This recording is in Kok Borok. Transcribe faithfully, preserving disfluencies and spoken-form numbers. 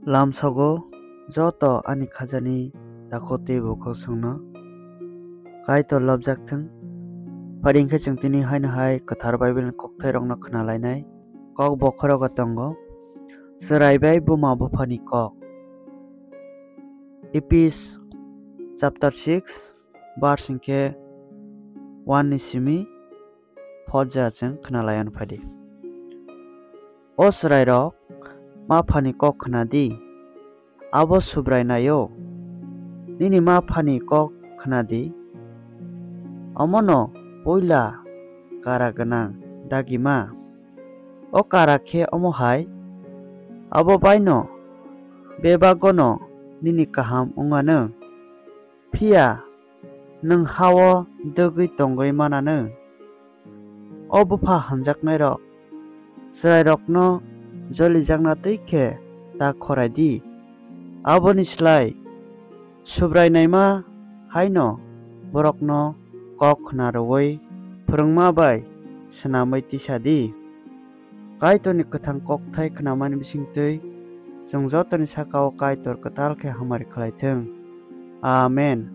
Lamsogo joto ani khajani takhuk tei bukhuk chwngno Kaitor lobjak thung. Phai di hwnkhe chwng tini haino hai kwthar Bible ni kokthairokno khna lainai. Kok bokhorogo tongo, Chwrai bai buma buphani kok. Ephes chapter six, verse hwnkhe one ni simi four ja chwng khna laianw phai di. O chwrairok, ma phani kok khna di, abo Subrainai-o. Nini ma phani kok khna di, omono puila kara gwnang dagima. O kara khe omo hai, abo baino bebagono nini kaham wng anw, phiya nwng ha-o dwgwi tongwi man anw. O bupha hamjaknairok, chwrairokno jolijakna twi khe ta khorai di. Aboni slai Subrainaima haino borokno kok khna rwui phrwngma bai swnamwi tisa di. Kaitorni kwthang kokthai khnamani bisingtwi chwng jotoni saka-o Kaitor kwtal khe hamari khlai thung. Amen.